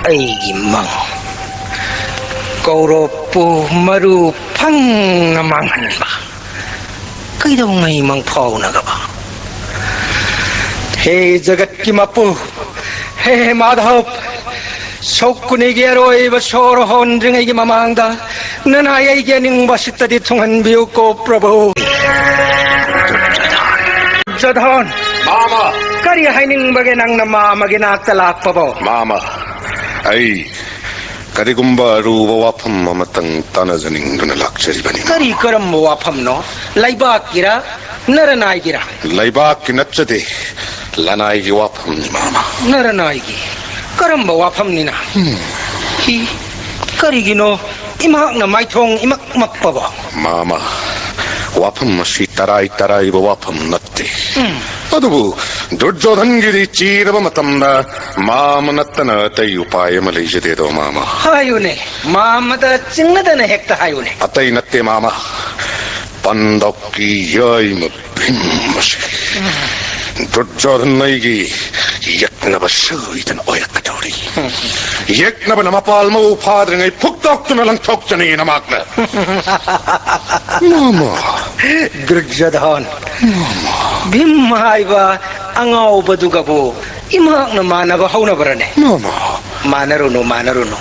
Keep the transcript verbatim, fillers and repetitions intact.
ꯑꯩꯒꯤ ꯃꯪ꯫ ꯀꯧꯔꯣꯞꯄꯨ ꯃꯔꯨ ꯐꯪꯅ ꯃꯥꯡꯍꯟꯕ꯫ ꯀꯩꯗꯧꯉꯩ ꯃꯪꯐꯥꯎꯅꯒꯕ? ꯍꯦ ꯖꯒꯠꯀꯤ ꯃꯄꯨ, ꯍꯦ ꯃꯥꯙꯕ, ꯁꯣꯛꯀꯨꯅꯤꯒꯤ ꯑꯔꯣꯏꯕ ꯁꯣꯔ ꯍꯣꯟꯗ꯭ꯔꯤꯉꯩꯒꯤ ꯃꯃꯥꯡꯗ ꯅꯅꯥꯏ ꯑꯩꯒꯤ ꯑꯅꯤꯡꯕ ꯁꯤꯠꯇꯗꯤ ꯊꯨꯡꯍꯟꯕꯤꯌꯨꯀꯣ ꯄ꯭ꯔꯚꯨ꯫ ꯖꯣꯙꯣꯟ, ꯃꯥꯃ꯫ ꯀꯔꯤ ꯍꯥꯏꯅꯤꯡꯕꯒꯦ ꯅꯪꯅ ꯃꯥꯃꯒꯤ ꯅꯥꯛꯇ ꯂꯥꯛꯄꯕꯣ? ꯃꯥꯃ, ꯑꯩ ꯀꯔꯤꯒꯨꯝꯕ ꯑꯔꯨꯕ ꯋꯥꯐꯝ ꯑꯃꯇꯪ ꯇꯥꯟꯅꯖꯅꯤꯡꯗꯨꯅ ꯂꯥꯛꯆꯔꯤꯕꯅꯤ꯫ ꯀꯔꯤ, ꯀꯔꯝꯕ ꯋꯥꯐꯝꯅꯣ? ꯂꯩꯕꯥꯛꯀꯤꯔ, ꯅꯔꯅꯥꯏꯒꯤꯔ? ꯂꯩꯕꯥꯛꯀꯤ ꯅꯠꯆꯗꯦ, ꯂꯅꯥꯏꯒꯤ ꯋꯥꯐꯝꯅꯤ, ꯃꯥꯃ꯫ ꯅꯔꯅꯥꯏꯒꯤ? ꯀꯔꯝꯕ ꯋꯥꯐꯝꯅꯤꯅ? ꯍꯝ꯫ ꯍꯤ, ꯀꯔꯤꯒꯤꯅꯣ ꯏꯃꯍꯥꯛꯅ ꯃꯥꯏꯊꯣꯡ ꯏꯃꯛ ꯃꯛꯄꯕꯣ? ꯃꯥꯃ, ꯋꯥꯐꯝ ꯑꯁꯤ ꯇꯔꯥꯏ ꯇꯔꯥꯏꯕ ꯋꯥꯐꯝ ꯅꯠꯇꯦ꯫ ꯎꯝ꯫ ꯑꯗꯨꯕꯨ ꯗꯨꯔꯖꯣꯙꯟꯒꯤꯗꯤ ꯆꯤꯔꯕ ꯃꯇꯝꯗ ꯃꯥꯃ ꯅꯠꯇꯅ ꯑꯇꯩ ꯎꯄꯥꯏ ꯑꯃ ꯂꯩꯖꯗꯦꯗꯣ, ꯃꯥꯃ꯫ ꯍꯥꯏꯌꯨꯅꯦ, ꯃꯥꯃꯗ ꯆꯤꯡꯅꯗꯅ ꯍꯦꯛꯇ ꯍꯥꯏꯌꯨꯅꯦ꯫ ꯑꯇꯩ ꯅꯠꯇꯦ, ꯃꯥꯃ꯫ ꯄꯥꯟꯗꯕꯀꯤ ꯌꯥꯏꯃ ꯚꯤꯝ ꯑꯁꯤ ꯗꯨꯔꯖꯣꯙꯟ ꯑꯩꯒꯤ ꯌꯦꯛꯅꯕ ꯁꯣꯏꯗꯅ ꯑꯣꯏꯔꯛꯀꯗꯧꯔꯤ꯫ ꯌꯦꯛꯅꯕꯅ ꯃꯄꯥꯜ ꯃꯄꯨꯡ ꯐꯥꯗ꯭ꯔꯤꯉꯩ ꯐꯨꯛꯇꯣꯛꯇꯨꯅ ꯂꯪꯊꯣꯛꯆꯅꯤ ꯅꯃꯥꯛꯅ꯫ ꯃꯥꯃ꯫ ꯗꯨꯔꯖꯣꯙꯟ, ꯃꯥꯃ꯫ ꯚꯤꯝ ꯍꯥꯏꯕ ꯑꯉꯥꯎꯕꯗꯨꯒꯕꯨ ꯏꯃꯍꯥꯛꯅ ꯃꯥꯟꯅꯕ ꯍꯧꯅꯕ꯭ꯔꯅꯦ? ꯃꯥꯃ꯫ ꯃꯥꯟꯅꯔꯨꯅꯨ, ꯃꯥꯟꯅꯔꯨꯅꯨ꯫